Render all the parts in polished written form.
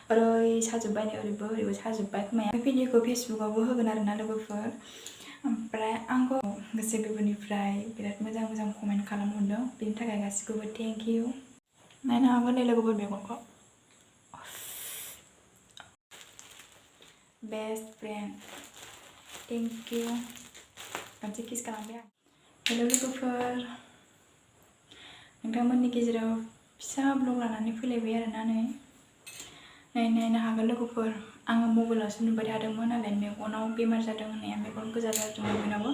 ओरै साजोब्बाय नै ओरैबो साजोब्बाय खोमाया। बे भिडिअखौ फेसबुकावबो होगोन आरोना लोगोफोर। ओमफ्राय आंखौ गोसो गोरबोनिफ्राय बिराद मोजां कमेन्ट खालामहरदों, बेनि थाखाय गासिखौबो थेंक इउ। नायनो हागोन नै लोगोफोर मेगनखौ। Best friend thank you. मोनसे किस खालामबाय आं। हेल' लोगोफोर, नोंथांमोननि गेजेराव फिसा ब्लग लानानै फैलायबाय आरोना नायनो हागोन लोगोफोर। आङो मबाइलावसो नुबाय थादोंमोन नालाय मेगनाव बेमार जादों होननाया, मेगन गोजा जादोंमोन बयनावबो।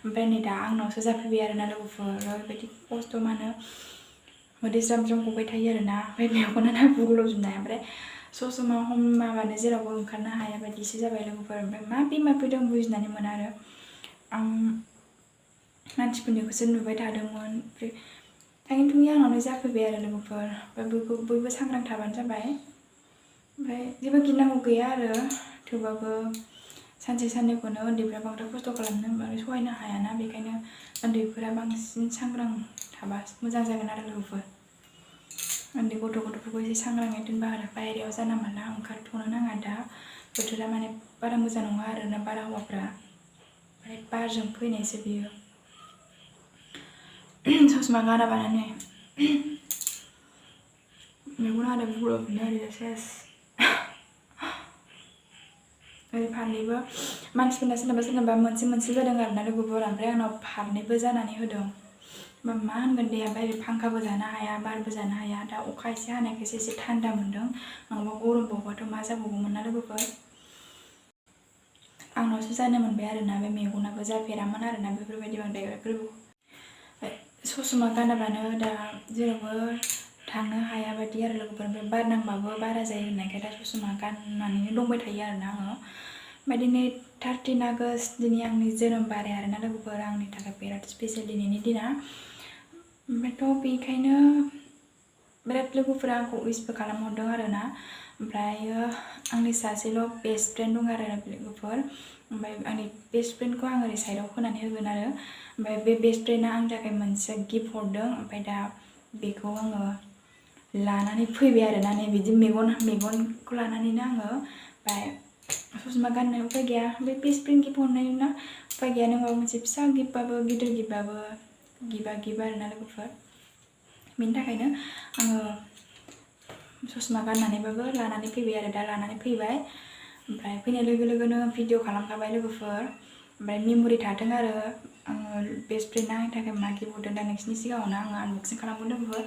ओमफ्राय नै दा आंनावसो जाफैबाय आरोना लोगोफोर। ओरैबायदि खस्थ' मानो मोदै ज्राम गबाय थायो आरोना। ओमफ्राय मेगनानो बुग्ल'जोबनाय, ओमफ्राय ससमा हमाबानो जेरावबो ओंखारनो हाया बायदिसो जाबाय लोगोफोर। ओमफ्राय मा बेमार फैदों बुजिनानै मोना आरो। आं मानसिफोरनिखौसो नुबाय थादोंमोन, ओमफ्राय थाङै आंनावनो जाफैबाय आरो लोगोफोर। ओमफ्राय बयबो सांग्रां थाबानो जाबाय। ओमफ्राय जेबो गिनांगौ गैया आरो, थेवबाबो सानसे साननैखौनो उन्दैफ्रा बांद्राय खस्थ' खालामनो होनबाथाय सहायनो हायाना, बेखायनो उन्दैफोरा बांसिन सांग्रां थाबा मोजां जागोन आरो लोगोफोर। उन्दै गथ'फोरखौ एसे सांग्राङै दोनबा आरो बाहेरायाव जानला मानला ओंखारथ'नो नाङा। दा बोथोरा माने बारा मोजां नङा आरोना बारहावाफ्रा, ओमफ्राय बारजों फैनायसो बियो। ससमा गानाबानो नै मेगना आरो बुग्ल'जोबनाय ओरैजा सेस। ओरै फारनैबो मानसिफोरना सोरनाबा मोनसे जादों आरोना लोगोफोर, ओमफ्राय आंनाव फारनैबो जानानै होदों। मा होनगोन दे, ओमफ्राय फांखाबो जानो हाया, बारबो जानो हाया। दा अखा एसे हानायखायसो एसे थान्दा मोन्दों, नङाबा गरमबावबाथ' मा जाबावगौमोन ना लोगोफोर। आंनावसो जानो मोनबाय आरोना, बे मेगनाबो जाफेरामोन आरोना बेफोरबायदि बांद्राय ससमा गानाबानो दा जेरावबो थांनो हाया बायदि आरो लोगोफोर। ओमफ्राय बार नांबाबो बारा जायो होननायखाय दा ससमा गाननानैनो दंबाय थायो आरोना आङो। ओमफ्राय दिनै 13 आगष्ट, दिनै आंनि जोनोम बाराय आरोना लोगोफोर। आंनि थाखाय बिराद स्पेसियेल दिनैनि दिना। ओमफ्रायथ' बेखायनो बिराद लोगोफोरा आंखौ उइसबो खालामहरदों आरोना। ओमफ्रायो आंनि सासेल' बेस्ट फ्रेन्ड दं आरो लोगोफोर। ओमफ्राय आंनि बेस्ट फ्रेन्डखौ आं ओरै साइडआव होनानै होगोन आरो। ओमफ्राय बे बेस्ट फ्रेन्डआ आंनि थाखाय मोनसे गिफ्ट हरदों, ओमफ्राय दा बेखौ आङो लानानै फैबाय आरोना। नै बिदि मेगनखौ लानानैनो आङो, ओमफ्राय ससमा गाननो उफाय गैया। बे बेस्ट फ्रेन्ड गिफ्ट हरनायना उफाय गैया। नों माबा मोनसे फिसा गिफ्टबाबो गिदिर गिफ्टबाबो गिफ्ट आरोना लोगोफोर। बेनि थाखायनो आङो ससमा गाननानैबाबो लानानै फैबाय आरो, दा लानानै फैबाय। ओमफ्राय फैनाय लोगो लोगोनो भिडिअ खालामखाबाय लोगोफोर। ओमफ्राय मेम'रि थाथों आरो, आङो बेस्ट फ्रेन्डआ आंनि थाखाय मा गिफ्ट हरदों दा नोंसिनि सिगाङावनो आङो आनबक्सिं खालामगोन लोगोफोर।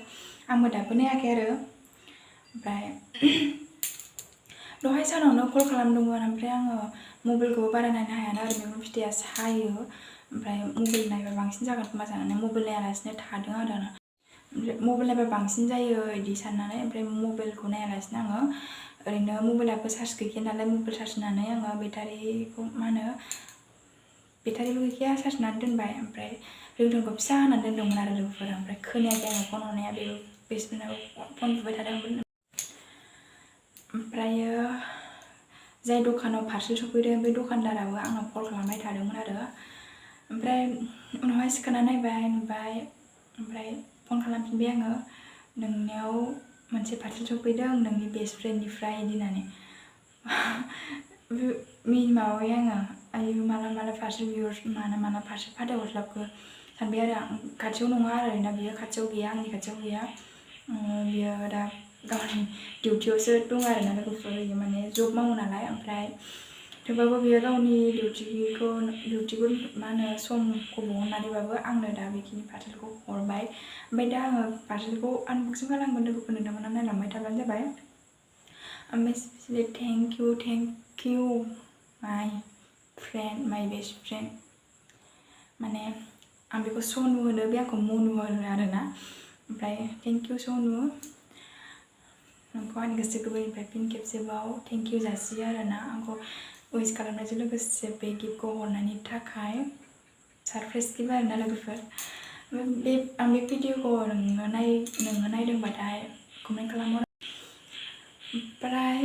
आंबो दाबो नायाखै आरो। ओमफ्राय दहाय सानावनो कल खालामदोंमोन, ओमफ्राय आङो मबाइलखौबो बारा नायनो हायाना आरो, मेगन फिथाइया सायो। ओमफ्राय मबाइल नायबा बांसिन जागोन खोमा साननानै मबाइल नायालासिनो थादों आरो। मबाइल नायबा बांसिन जायो बिदि साननानै, ओमफ्राय मबाइलखौ नायालासिनो आङो ओरैनो मबाइलाबो चार्ज गैखाया नालाय, मबाइल चार्ज होनानै आङो बेटारिबो गैखाया चार्ज होनानै दोनबाय। ओमफ्राय रिंटनखौ फिसा होनानै दोनदोंमोन आरो लोगोफोर। ओमफ्राय खोनायाखै आङो फन हरनाया, बेबो बेस्ट फ्रेन्डआबो फन बुबाय थादों। ओमफ्रायो जाय दखानाव पार्सेल सफैदों बे दखानदाराबो आंनाव कल खालामबाय थादोंमोन आरो। ओमफ्राय उनावहाय सिखारना नायबाय, नुबाय, ओमफ्राय फन खालामफिनबाय आङो, नोंनियाव मोनसे पार्सेल सफैदों नोंनि बेस्ट फ्रेन्डनिफ्राय बिदि होननानै। माबाबाय आङो, आयु माला पार्सेल माला पार्सेल फाथायहरस्लाबखो सानबाय आरो आं। खाथियाव नङा आरोना बियो, खाथियाव गैया, आंनि खाथियाव गैया। बियो दा गावनि डिउटियावसो दं आरोना लोगोफोर। बियो माने जब मावो नालाय, ओमफ्राय थेवबाबो बियो गावनि डिउटिखौ समखौ बहननानैबाबो आंनो दा बेखिनि पार्सेलखौ हरबाय। ओमफ्राय दा आङो पार्सेलखौ आनबक्सिं खालामगोन, लोगोफोर नोंथांमोना नायलांबाय थाबानो जाबाय। ओमफ्राय स्पेसियेलि थेंक इउ माय फ्रेन्ड, माय बेस्ट फ्रेन्ड। माने आं बेखौ सनु होनो, बे आंखौ मनु होनो आरोना। ओमफ्राय थेंक इउ सनु, नोंखौ आंनि गोसो गोरबोनिफ्राय फिन खेबसेबाव थेंक इउ जासियो आरोना, आंखौ उइस खालामनायजों लोगोसे बे गिफ्टखौ हरनायनि थाखाय। सारप्राइज गिफ्ट आरोना लोगोफोर। आं बे भिडिअखौ नोङो नायदोंबाथाय कमेन्ट खालामहर। ओमफ्राय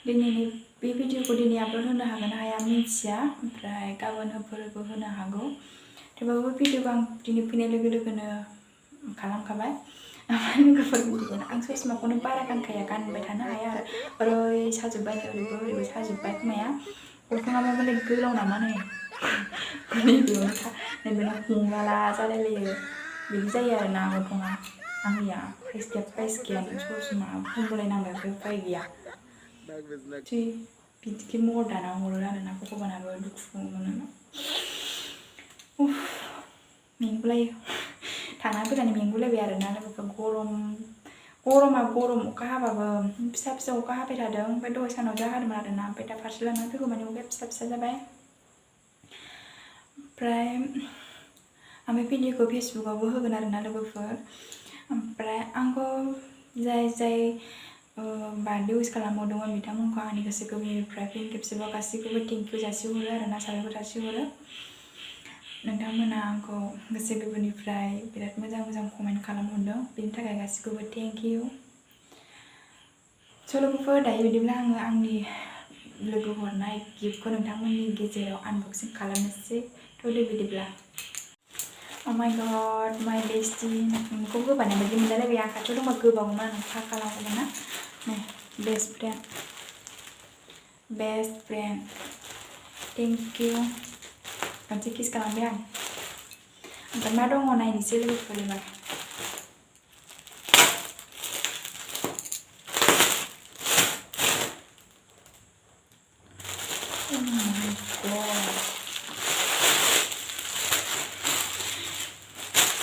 दिनैनि बे भिडिअखौ दिनै आपल'ड होनो हागोन ना हाया मिन्थिया, ओमफ्राय गाबोनफोरबो होनो हागौ। थेवबाबो भिडिअखौ आं दिनै फैनाय लोगो लोगोनो खालामखाबाय। ओमफ्राय लोगोफोर बिदिनो आं ससमाखौनो बारा गानखाया, गानबाय थानो हाया आरो। ओरै साजोब्बाय ओरैबो ओरैबो साजोब्बाय खोमाया गन्थङाबो माने गोलाव नामा नै नैबेयावनो हंगाला जालायलायो बिदि जायो आरोना गन्थङा आंनिया फायस गैयानो ससमा बुंबोलायनांबाय ओमफ्राय उफाय गैया जि बिदिखि महर दाना हरो आरोना भगबानाबो दुखु मोनो मेंगुलायो थांना फैनानै मेंगुलायबाय आरोना लोगोफोर गरमा गरम अखा हाबाबो फिसा फिसा अखा हाबाय थादों ओमफ्राय दहाय सानाव जा हादोंमोन आरोना ओमफ्राय दा फारसे लानानै फैगौ माने अखाया फिसा फिसा जाबाय ओमफ्राय भिडिअखौ फेसबुकआवबो होगोन आरोना लोगोफोर ओमफ्राय आंखौ जाय बार्थडे उइस खालामहरदोंमोन बिथांमोनखौ आंनि गोसो गोरबोनिफ्राय फिन खेबसेबाव गासैखौबो थेंकिउ जासिहरो आरोना साबायखर जासिहरो नोंथांमोना आंखौ गोसो गोरबोनिफ्राय बिराद मोजां मोजां कमेन्ट खालामहरदों बेनि थाखाय गासैखौबो थेंकिउ स' लोगोफोर दायो बिदिब्ला आङो आंनि लोगो हरनाय गिफ्टखौ नोंथांमोननि गेजेराव आनबक्सिं खालामनोसै थ' दे बिदिब्ला Oh my god, my bestie नोंखौ गोबानाय बायदि मोनलायलायबाय आं खाथियाव दंबा गोबावमोन आं फाखा लांगौमोन ना नै बेस्ट फ्रेन्ड थेंक इउ मोनसे किस खालामबाय आं ओमफ्राय मा दङ नायनोसै लोगोफोर एबार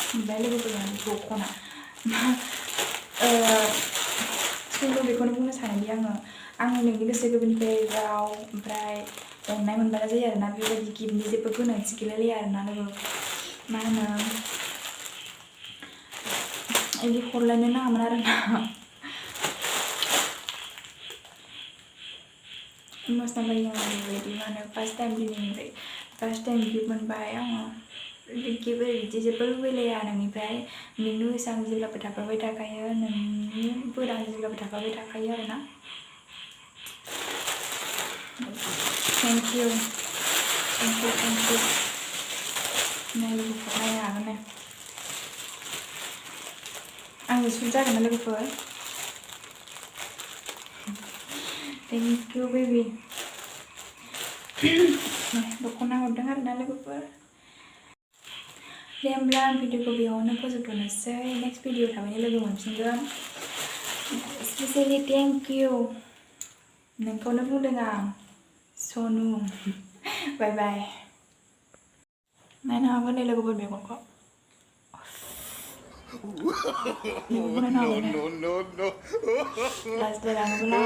ओमफ्राय लोगोफोरा दख'ना सल' बेखौनो बुंनो सानोदि आङो नोंनि गोसो गोरबोनिफ्राय राव ओमफ्राय अननाय मोनबानो जायो आरोना बेबायदि गिफ्टनि जेबो गोनांथि गैलायलाया आरोना लोगो मा होनो बिदि हरलायनो नाङामोन आरोना इमोसनेल जायो आङो बेबायदि मा होनो फार्स्ट टाइम गिफ्ट मोनबाय आङो गिफ्ट बिदि जेबो लुबैलाया नोंनिफ्राय नोंनि उइस आं जेब्लाबो थाफाबाय थाखायो नोंनि बोर आं जेब्लाबो थाफाबाय थाखायो आरोना थेंक इउ नाय लोगोफोर नायनो हागोन नाय आंनि सुट जागोन ना लोगोफोर थेंक इउ बेबि दख'ना हरदों आरोना लोगोफोर दे होमब्ला आं भिडिअखौ बेयावनो फोजोबथ'नोसै नेक्स्ट भिडिअ थाबैनो लोगो मोनफिनगोन स्पेसियेलि थेंक इउ नोंखौनो बुंदों आं सनु बाय बाय नायनो हागोन दे लोगोफोर मेगनखौ No. लाजिलाय लाङोब्ला